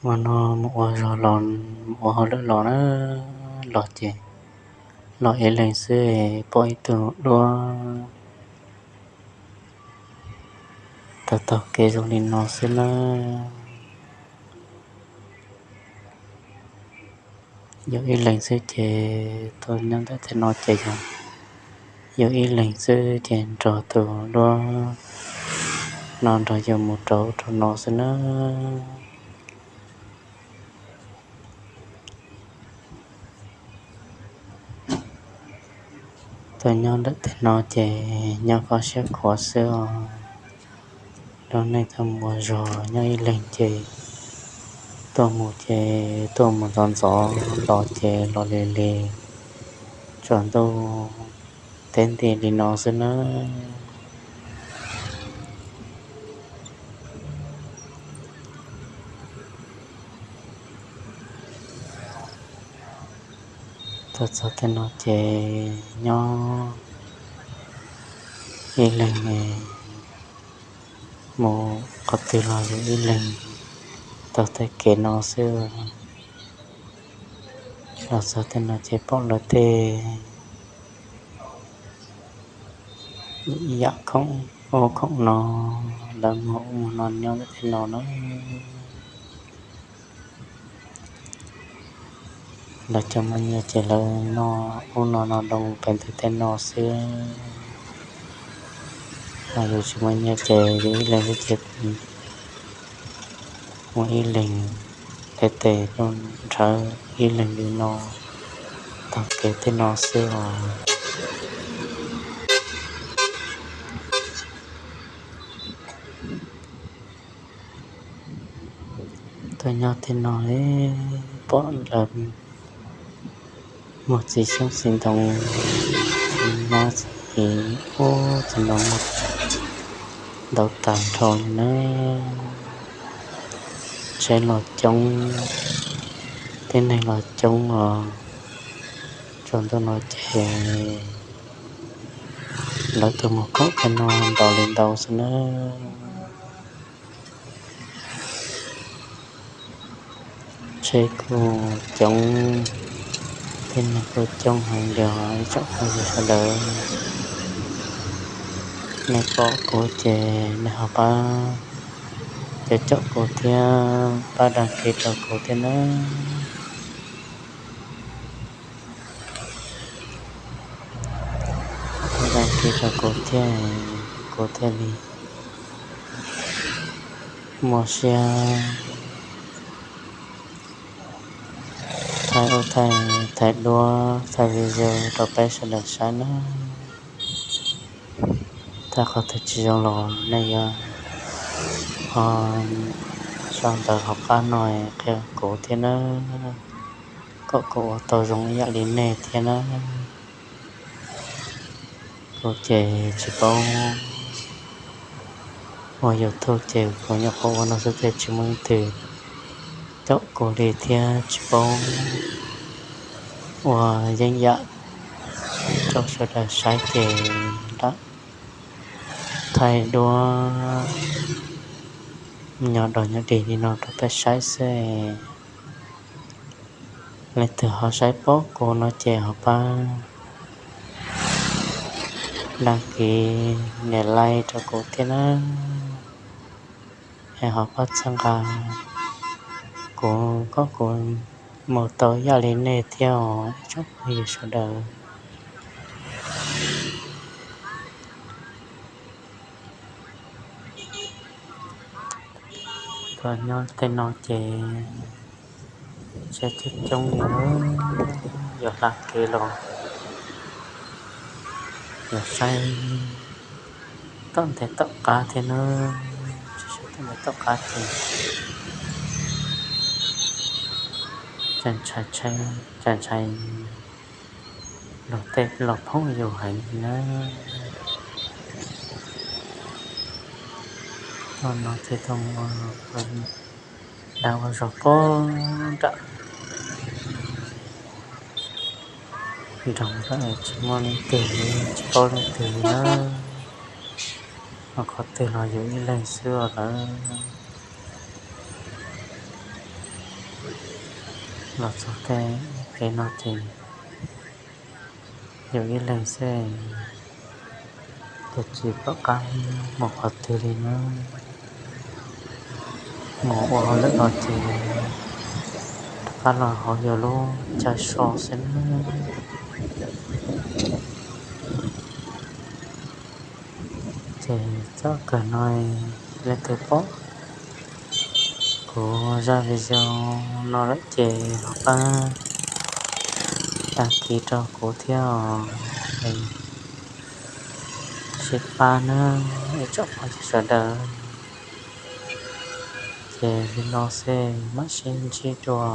Ua no mus ua zog los, mus ua hauj lwm los na, los ces los ib leeg xwb, pom ib tug duab taug taug kev zoo li no xwb na. Yus ib leeg xwb ces tuaj nyob ntawm tej no ces yog yus ib leeg xwb ces nrog tus duab no nrog yus mus rau ub rau no xwb na. Tuaj nyob ntawm tej no ces nyob koj siab khuav xwb os. Lub neej tau mus ua zog nyob ib leeg ces tuaj mus ces tuaj mus ntxov ntxov, los ces los lig lig, tsaus ntuj teb nti li no xwb na. Tuaj txog tej no ces nyob ib leeg, mus qhov twg los yus ib leeg taug tej kev no xwb. Los txog tej no ces pom lawv tej yam khoom ub khoom no, lawv muag ub muag no nyob ntawm tej no na. Lawv cov muaj nyiaj ces lawv noj ub no no doo pem ntawm tej no xwb. Ho yus tsis muaj nyiaj ces yus ib leeg xwb ces mus ib leeg, tej tes nrhawv ib leeg li no taug kev tej no xwb os. Tuaj nyob tej no pom lawv muag txiv xyoob txiv ntoo, txiv hmab txiv ub txiv no muag ntau tag nrho li na. Tsheb los coob, tib neeg los coob os. Tsaus ntuj no ces lawv tuaj mus khoom tej no ntau li ntau xwb na. Tsheb kuj coob, tib neeg kuj coob heev li os ib tsoom phooj ywg sawv daws. Nej pom kuv ces nej ho pab caum caum kuv thiab pab dag kis rau kuv thiab nawb. Dag kis rau kuv thiab, kuv thiaj li muaj siab thaij ub thaij, thaij duab thaij video rau peb sawv daws saib nawb. Thaij qhov twg tsis zoo los nej yuav ho sau ntawv hauv qab no qhia kuv thiab nawb, kom kuv ua tau zoo ib yam li nej thiab nawb. Kuv ces tsis paub ua YouTube ces kuv nyuam qhuav ua no xwb thiaj tsis muaj leej twg caum kuv li thiab tsis paub ua yeeb yam rau sawv daws saib ces lam thaij duab nyo dos nyo dig li no rau peb saib xwb. Leej twg ho saib paub kuv no ces ho pab dag kis nias like rau kuv thiab nawb. Es ho pab txhawb nqa kuv kom kuv mus tau ib yam li nej thiab os ib tsoom phooj ywg sawv daws. Tuaj nyob tej no ces tsheb coob coob li na, yuav hla kev los yuav saib tom ntej tom qab thiab nawb, tsis saib tom ntej tom qab ces cas ntshai, cas ntshai luag tej los phooj ywg heev li nawb. Tuaj no ces tuaj mus ua dag ua zog pem nram nroog, tsis muaj leej twg, tsis paub leej twg li nawb. Mus qhov twg los yus ib leeg xwb os lawm. Los txog tej pem no ces yus ib leeg xwb, ces tsis pom qab mus qhov twg li na. Mus ua hauj lwm no ces rov qab los hauv yus lub chaw so xwb na. Ces txoj kawg no, leej twg pom kuv zaj video no lawm ces ho pab đăng ký rau kuv thiab os. Sib pab nawb ib tsoom phooj ywg sawv daws. Ces li no xwb, mam sib ntsib dua.